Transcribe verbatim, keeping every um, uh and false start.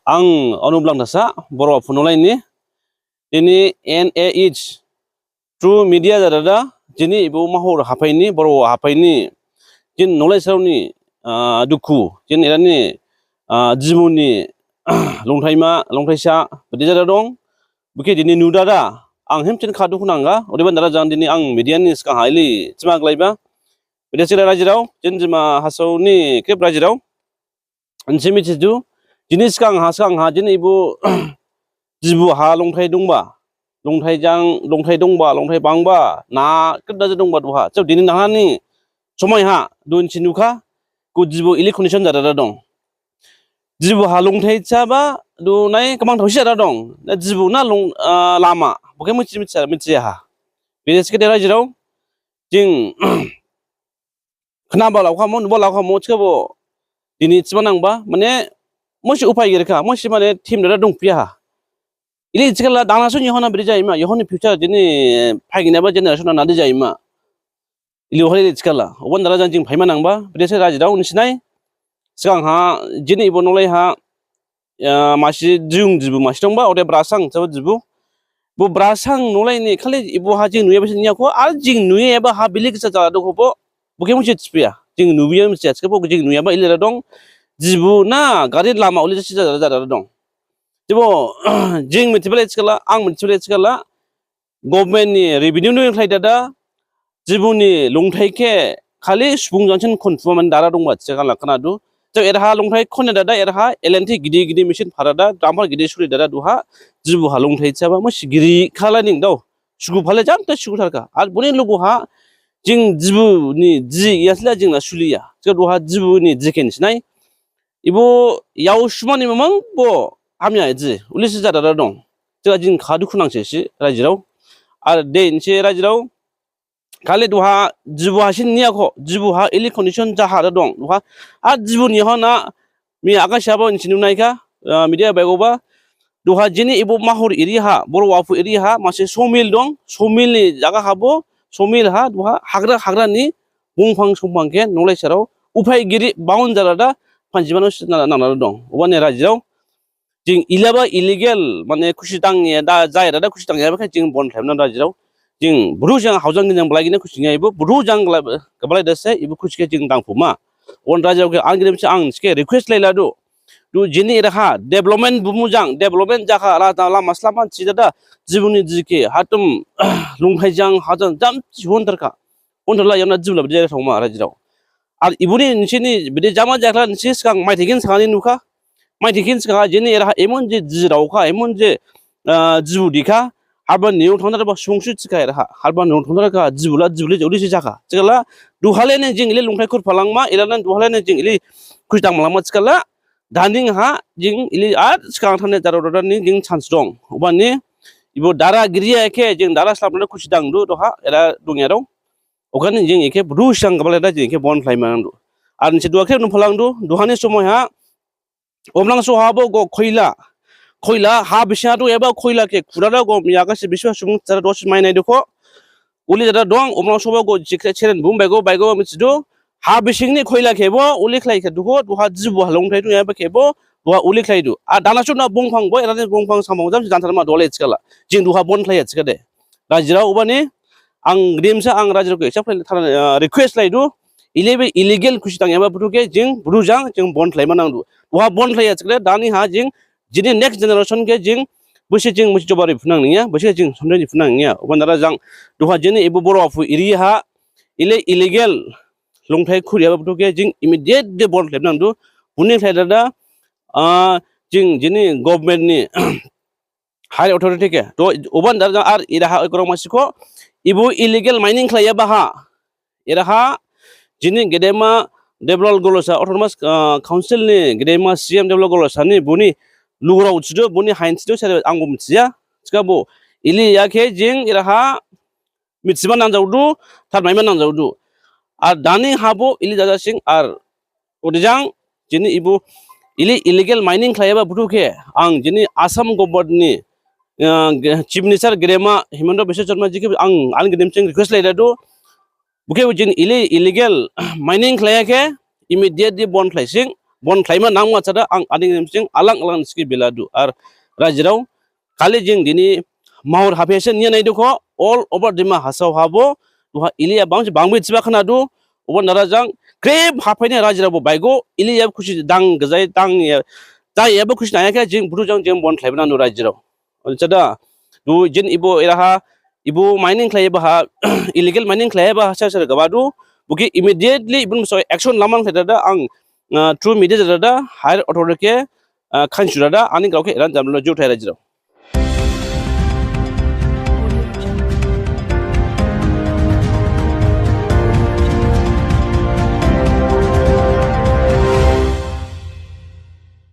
Ang Anup Langthasa, Boro Aphu nolaini, dini N A H through media jadada, jini ibu Mahur haphaini, Boro haphaini, jini nolaisarao ni, ah, dukhu, jini erani, ah, jibuni, longthaima, longthaisa, bidi jada dong, bukhe dini nudada, ang hemchin kha dukhu nangga, odebani dara jang dini ang media ni sgang haili, chima glaiba, bidi sila rajirao, jini Dima Hasao ni khrip rajirao, Nisi mithidu, jini sgang ha, sgang ha, jini ibu, jibu ha longthai dongba, longthai jang, longthai dongba, longthai bangba, na, keda je dongba duha. Chau dini nahani, somai ha, dun sinukha, ku jibu ili condition jada dong. Jibu ha longthai chaba, du nai kamang thausi jada dong. Na jibu na long, ah, lama, bukhe mithi, mithi, mithi ha. Bidi sike dera jirao, jing, khnaba laokha mo, nuba laokha mo, thikhabo, dini chima nangba, mane, musi upai girikha, musi mane, thim dada dongphiya ha. Ili thikhala, dana suni yahona bidi jaima, yahoni future jini, phaiginyaba generation na nadi jaima. Ili ohali ili thikhala, oban dara jang jing phaima nangba, bidi se rajirao nisinai, sgang ha, jini ibu nolai ha, ah, masi jung jibu masi dongba, ode brasang, sabo jibu. Bo brasang nolaini khali ibu ha jing nuyaba sini yakho, ar jing nuyaba ha bilik sa jala dukho bo, bukhe musi thiphiya. Jing nubiya musi thikha bo jing nuyaba ili dong. Jibu na gari lama uli jasi jala jala dong. Jibo, jing mithibale thikhala, ang mithibale thikhala, government ni revenue ni khlai dada, jibuni longthai khe khali subung jangsin khonphuma mane dara dongba thikhala khnadu. Jab eraha longthai khone dada eraha L and T gidi gidi machine phara da, dumper gidi suri dada duha, jibu ha longthai chaba musi giri khala ning dao, sugu phale jam ta sugu tharkha. Ar boni lugu ha, jing jibuni ji yasla jing na suliya. Jab duha jibuni ji khe nisinai. Ibu yao sumani mamang bo hamya ji, uli si jada dong. Jab jing kha dukhu nangse si rajirao. Ar de nise rajirao, khali duha jibu ha sin niyakho, jibu ha ili condition jaha da dong. Duha, a jibu ni hona, mi aga sabo nisi nunaikha, ah, media baigoba. Duha jini ibu Mahur area ha, Boro Aphu area ha, masi sawmill dong, sawmill ni jaga habo, sawmill ha, duha, hagra, hagra ni, bongphang, songphang khe, nolaisarao, upai giri, baun jara da, phanjimano si nana, nana dong. Obani rajirao, jing ilaba illegal, mane khusi dangya da, jaya da khusi dangya, bekhe jing bon khlaimna da jirao. Jing bru jang haujang jang belai gini khusi nya ibu, bru jang gla-, gabalai da se, ibu khusi khe jing dangphuma. Wan rajirao khe ang gini se ang sike request lailadu. Du jini eraha, development bumu jang, development jakha, la, la, lama slama si dada, jibuni jikhe, hatum, longthai jang, hajang, jam, si hon tharkha. Hon tharla yamna jibla bidi jara thongma rajirao. Ar ibuni nisini bidi jama jakla nisi sgang maithikhin sgani nukha. Maithikhin sgani jini eraha emon je jiraokha, emon je, ah, jibu dikha. Harba niyong thangdar ba sungsu thikha eraha. Harba niyong thangdar kha jibula jibuli jodi si jakha. Thikhala duhale ne jing ile longthai khur phalangma, ilana duhale ne jing ile khusi dang malangma thikhala. Daning ha jing ile ar sgang thane jaro dada ni jing chance dong. Obani ibo dara giriya khe jing dara slap dada khusi dangdu duha era dongya dong. Okhani jing ikhe bru sang gabalai da jing ikhe bon khlaima nangdu. Ar nisi duha khe nuphalangdu, duhani somoi ha, Umrangso habo go khoila. Khoila, ha bising ha dong eba khoila khe khurada go miya gasi biswa subung jara dosi mainai dukho. Uli jada dong, Umrangso habo go jikre cheren bum baigo, baigo mithidu. Ha bising ni khoila khebo, uli khlai khe dukho, duha jibu ha longthai dong eba khebo, duha uli khlaidu. A dana suna bongphang bo, erani bongphang samong jam si jantharma dole thikhala. Jing duha bon khlaiya thikhade. Rajirao obani, ang gdimsa ang rajirao khe sab khlai thana, ah, request laidu, ilebe illegal khusi dangyaba buthu khe jing bru jang jing bon khlaima nangdu. Duha bon khlaiya thikhade, dani ha jing, jini next generation khe jing, busi jing musi jobari phunang ningya, busi jing somjani phunang ningya. Oban dara jang, duha jini ibu Boro Aphu area ha, ile illegal longthai khuriyaba buthu khe jing immediate de bon khlaima nangdu. Buni khlai dada, ah, jing jini government ni, higher authority khe. To, oban dara jang ar iraha oikorong masikho, ibu illegal mining khlaiyaba ha. Iraha, jini gedema Debolal Gorlosa, Autonomous, ah, Council ni gedema C M Debolal Gorlosa ni buni lugurao thidu, buni hain thidu, sere angbo mithiya. Thikhabo, ili yakhe jing iraha, mithiba nangjaodu, tharmaima nangjaodu. Ar dani habo ili jajasing ar odejang jini ibu ili illegal mining khlaiyaba buthu khe ang jini Assam government ni, ah, ge-, Chief Minister gedema Himanta Biswa Sarma ji khe ang, ang gedem sing request lailadu. Bukhe jini ili illegal mining khlaiya khe immediately bon khlaising Bon khlaima nangma sara ang ani nim sing alang alang siki beladu. Ar rajirao, khali jing dini Mahur haphese niya nai dukho, all over Dima Hasao habo, duha iliya bangsi bangbi siba khnadu, obo nara jang, khrip haphaini rajirao bo baigo, iliya khusi dang gajai dang ya, jai yabo khusi naya khe jing buthu jang jing bon khlaima nangdu rajirao. Onsada, du jin ibo eraha, ibo mining khlaiba ha, illegal mining khlaiba ha sar sar gabadu, buki immediately ibun so action laman khlaida ang, ah, through media jada, higher authority khe, ah, khansu dada, ani grao khe eran jamlo juthai rajirao.